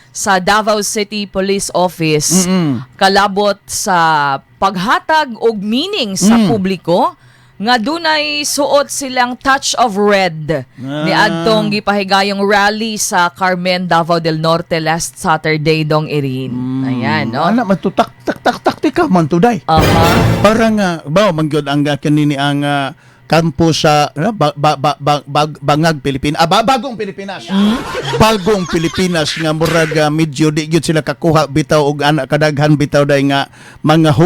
Sa Davao City Police Office kalabot sa paghatag og meaning sa publiko nga dunay suot silang touch of red niadtong gipahigayong rally sa Carmen, Davao del Norte last Saturday, Dong Irene. Ayan, no? Ana man to, tak tak tak taktika man to, day. Para nga ba man gyud ang kanini ang kampo sa ano, ba, ba, ba, ba- Bangag Pilipinas, Bagong Pilipinas. Bagong Pilipinas nga murag medyo di gyud sila kakuha bitaw og ana kadaghan bitaw, day, nga mga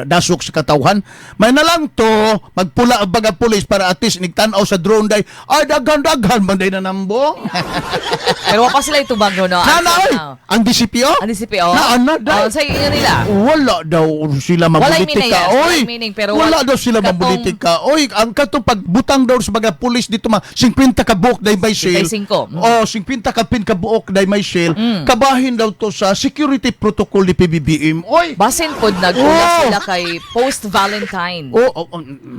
dasok sa katawhan. May na lang to magpula ang baga pulis para at least nigtan-aw sa drone, day, ay daghan-daghan man day na nambong. Pero wa pa sila itubag, no? Na na oy, ang DCPO. Ang DCPO? Na ana, day. Oh, sa inyo nila. Wala daw sila Walay mabulitika. meaning, yes. Oy, Walay meaning, pero wala daw sila mabulitika. Oy, ang katong pagbutang daw sa mga pulis dito, ma 50 ka buok day may shell. 55. Oh, 50 ka pin ka buok day may shell. Kabahin daw to sa security protocol ni PBBM. Oy. Basin pod nagula sila kay post-Valentine. Oh,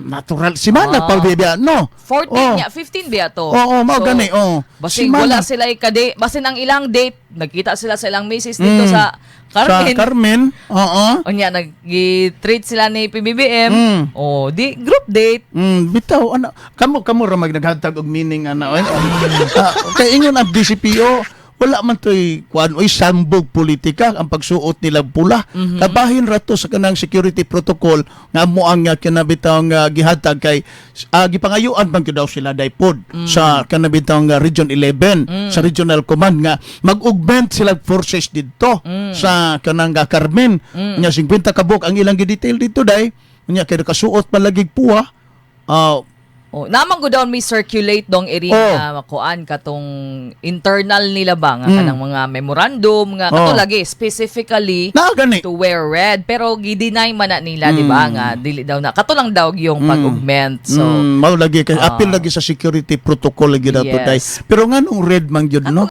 natural si Mana pa biya, no. 14 niya, 15 biya to. Oo, mao gani, oh. Basin Si Mana. wala sila ikade, basin ang ilang date, nagkita sila sa ilang misis dito sa Carmen. Sa Carmen. Oo. Unya nag-treat sila ni PBBM. Oh, di group date. Bitaw ana kamo kamo ra mag naghatag og meaning ana, oy. Kay ingon ang DCPO, wala man toy kuan oy, sambog politika ang pagsuot nila pula. Kabahin ra to sa kanang security protocol nga mo ang kinabitaw nga gihatag kay gipangayuan man gyud daw sila daypod sa kanabitaw nga Region 11, sa Regional Command, nga mag-augment sila forces didto sa kanang Carmen. Nya 50 ka buok ang ilang gi-detail dito, day. Nya kay nakasuot man lagi puwa. Oh, naman ko daw may circulate, Dong Irene, na makuan katong internal nila ba nga kanang mga memorandum nga kato lagi specifically Na gani. to wear red, pero gi-deny man na nila, di ba, nga dili daw na kato lang daw yung pag-augment. So Mao lagi kay apil lagi sa security protocol lagi daw to, day. Pero nganong red man gyud, no?